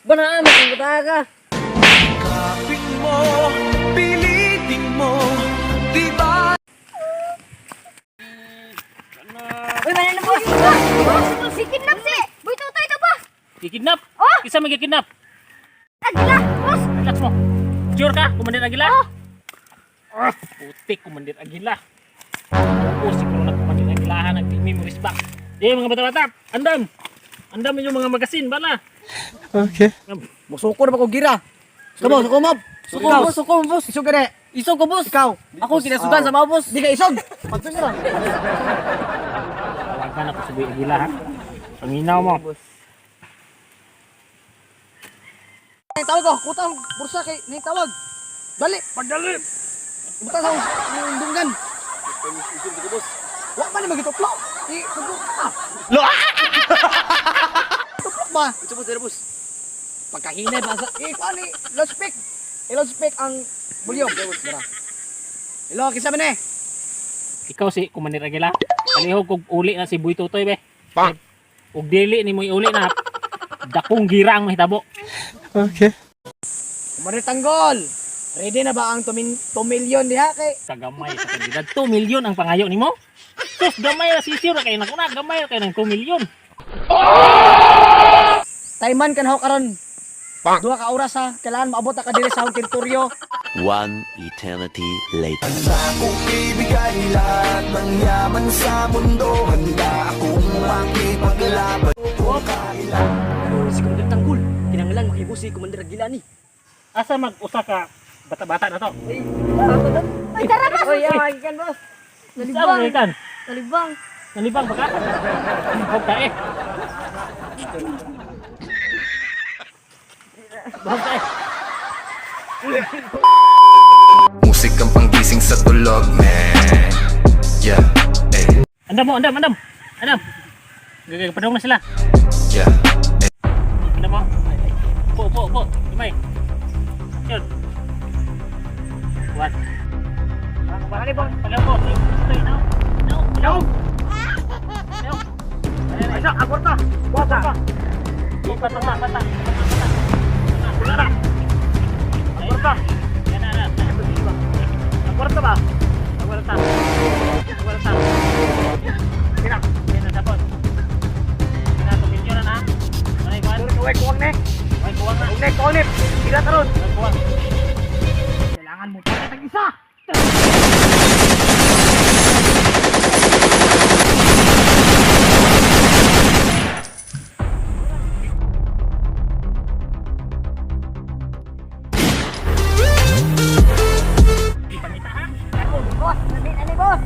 Banaan mo kung ka. Kapit mo, pilitin mo, di ba? Uy, mana na boss. Boss, si kidnap si. Boy Tutoy ka ba? Gikidnap? Oh! Isa may gikidnap. Agila, boss. Relax mo. Sure ka? Commander Aguila? Oh! Ah, putik, Commander Aguila. Oo, siguro na Commander Aguila nag-memories back. Eh, mga bata-bata, andam! Andam yung mga magasin, bala. Okay. Musuko na ba ko gira? Suko mo, suko mo. Suko mo, suko mo, boss. Isog ka na. Isog ko, boss. Ikaw. Ako kinasugan sa mga boss. Di ka isog. Pagsunod ra. Tawagan ako si Boy Aguila, ha? Panginaw mo. Nay tawag ko, kutang bursa kay nay tawag. Dali, Pagdali! ibutang sa akong dunggan. Wa pa ni magituplo. I tugo ka. Tuplok ba? Ito boss, ito boss. Pagkahinay ba sa eh kuan ni loudspeak. I-loudspeak ang volume. Dara. Hello, kinsa man eh? Ikaw si Commander Aguila. Palihog kog uli na si Boy Tutoy, be. Ug dili ni mo uli na dakong gira ang mahitabo. Okay. Commander Tanggol. Ready na ba ang 2 million diha kay Kagamay sa kandidad. 2 million ang pangayo nimo. Sus, gamay ra sisiw ra kay nako na, gamay ra kay ng 2 million. Tayman kan ho karon. Duha ka oras ha, kailangan maabot na ka diri sa akong teritoryo. One eternity later. Akong ibigay lahat ng yaman sa mundo. Handa akong makipaglaban kung kailangan. Si Commander Tanggol. Kinanglan makibo si Commander Agila ni. Asa mag-usa ka bata-bata na to? Ay, Uy, tara boss. Uy, ah, ikan boss. Saan Nalibang. mo ikan? Nalibang. Nalibang ba ka? Huwag ka eh. Huwag ka eh. Musik ang panggising sa tulog, man. Yeah, eh, Andam mo, andam, andam. Andam. Gagay, na sila. yeah, eh. Andam mo. Po, po, po. Dumay. Yun. What? Bali ba? Palaw ko. Ito, no? No, no. No. Isa, agorta. Bata. Bata, bata, bata. Bata, bata. Agorta. Yan na, na. Agorta ba? Agorta. Agorta. Kina. Yan na, tapos. Yan na, tumilyo na na. Maray, kuwan. Duri kaway kuwang ne. Maray, kuwan na. Ne, kuwang ne. Gira taron. Maray, kuwan. Kailangan mo pa tag isa. Ipangita, ha? Boss, nandun na ni boss.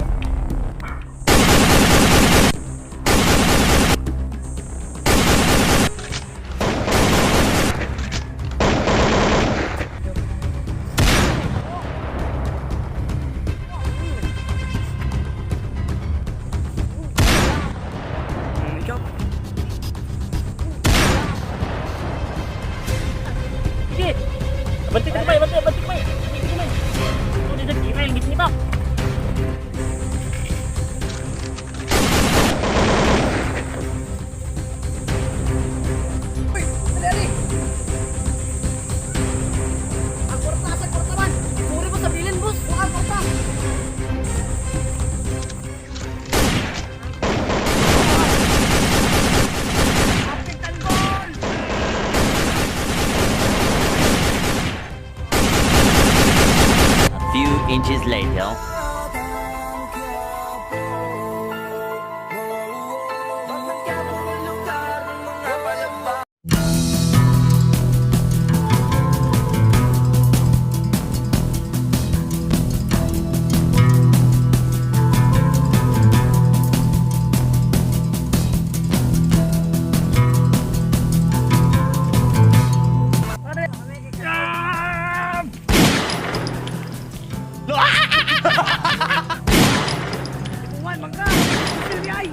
Sige. Bantik ko ba? Bantik, bantik ba? Bantik ko ba? Ito dito, gira yung ngit-ngita. Uy, dali ali. Agorta sa agorta man. Puri mo sa bilin, boss. Kuha agorta. Kapit Tanggol! A few inches later. Ipuan, mangga! Silvi ay!